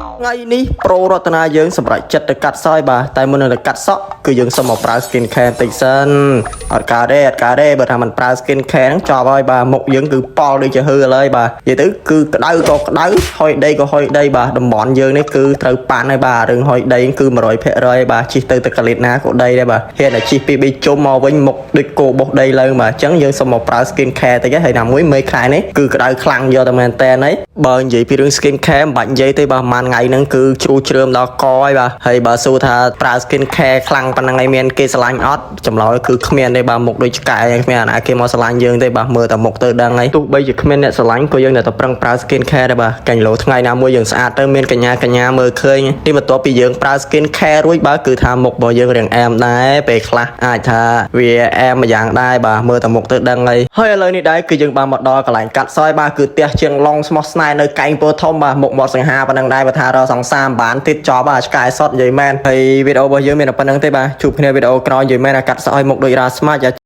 ថ្ងៃនេះប្រូរតនាយើងសម្រេចចិត្តទៅកាត់សក់បាទតែមុននឹងទៅកាត់សក់គឺយើងសុំមកប្រើ skin care បន្តិចសិនអត់កើតទេអត់កើតទេបើថាមិនប្រើ skin care ហ្នឹងចប់ហើយបាទមុខយើងគឺប៉ល់ដូចជាហឺឥឡូវបាទនិយាយទៅគឺក្តៅក៏ក្តៅហុយដីក៏ហុយដីបាទតំបន់យើងនេះគឺត្រូវប៉ាន់ហើយបាទរឿងហុយដីគឺ100%បាទជិះទៅតកលិតណាក៏ដីដែរបាទហ៊ានតែជិះពីបីជុំមកវិញមុខដូចគោបោះដីឡើងបាទអញ្ចឹងយើងសុំមកប្រើ skin care តិចហើយណាមួយមេខែនេះគឺក្តៅខ្លាំងយកតែមែនតើហើយបើនិយាយពីរឿង skin care មិនបាច់និយាយទេបាទប្រហែលថ្ងៃហ្នឹងគឺជ្រុះជ្រើមដល់កហើយបាទហើយបើសួរថាប្រើ skin care ខ្លាំងប៉ុណ្ណឹងឯងមានគេស្រឡាញ់អត់ចម្លើយគឺគ្មានទេបាទមុខដូចឆ្កែគ្មានអាណាគេមកស្រឡាញ់យើងទេបាទមើលតែមុខទៅដឹងហើយទោះបីជាគ្មានអ្នកស្រឡាញ់ក៏យើងនៅតែប្រឹងប្រើ skin care ដែរបាទកាញ់លោថ្ងៃណាមួយយើងស្អាតទៅមានកញ្ញាកញ្ញាមើលឃើញនេះបន្ទាប់ពីយើងប្រើ skin care រួចបាទគឺថាមុខរបស់យើងរាងអែមដែរពេលខ្លះអាចថាវាអែមម្យ៉ាងដែរបាទមើលតែមុខទៅដឹងហើយហើយឥឡូវនេះដែរគឺយើងបានមកដល់កន្លែងកាត់សក់បាទគឺផ្ទះជាងឡុងស្មោះស្នេហ៍នៅកែងពោធំបាទមុខមាត់សង្ហាប៉ុណ្ណឹងដែរបើថារកសង្សារមិនបានទៀតចប់បាទឆ្កែសតនិយាយមែនហើយវីដេអូរបស់យើងមានតែប៉ុណ្្នឹងទេបាទជួបគ្នាវីដេអូក្រោយនិយាយមែនអាកាត់សក់ឲ្យមុខដូចរ៉ាស្មាច់។